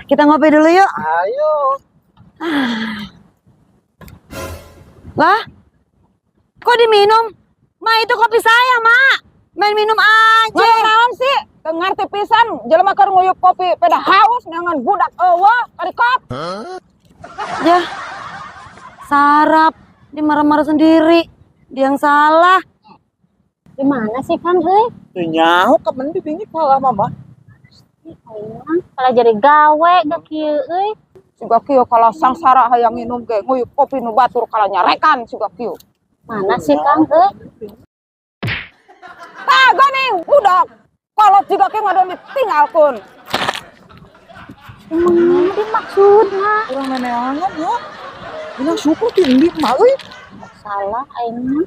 Kita ngopi dulu yuk. Ayo. Lah, kok diminum? Ma, itu kopi saya, Ma. Main minum aja. Ngomong naon sih? Teu ngarti pisan jelema keur nguyup kopi pada haus neangan budak eueuh karikot. Ya, sarap. Dia marah-marah sendiri. Dia yang salah. Di mana sih, Kang, euy? Teu nyaho kapan ditinggi kalah mama. Aing kalau jadi gawe gak kieu euy. Siga kieu kalau sangsara hayang nginum ge nguyup kopi nu batur kalah nyarekan siga kieu. Mana sih, Kang, euy? Tah geuning budak. Kolot jiga kieu ngadon ditinggalkeun. Kumaha dimaksudna? Kurang neneangan ya. Ini syukur tinggi mah euy. Salah aing mah.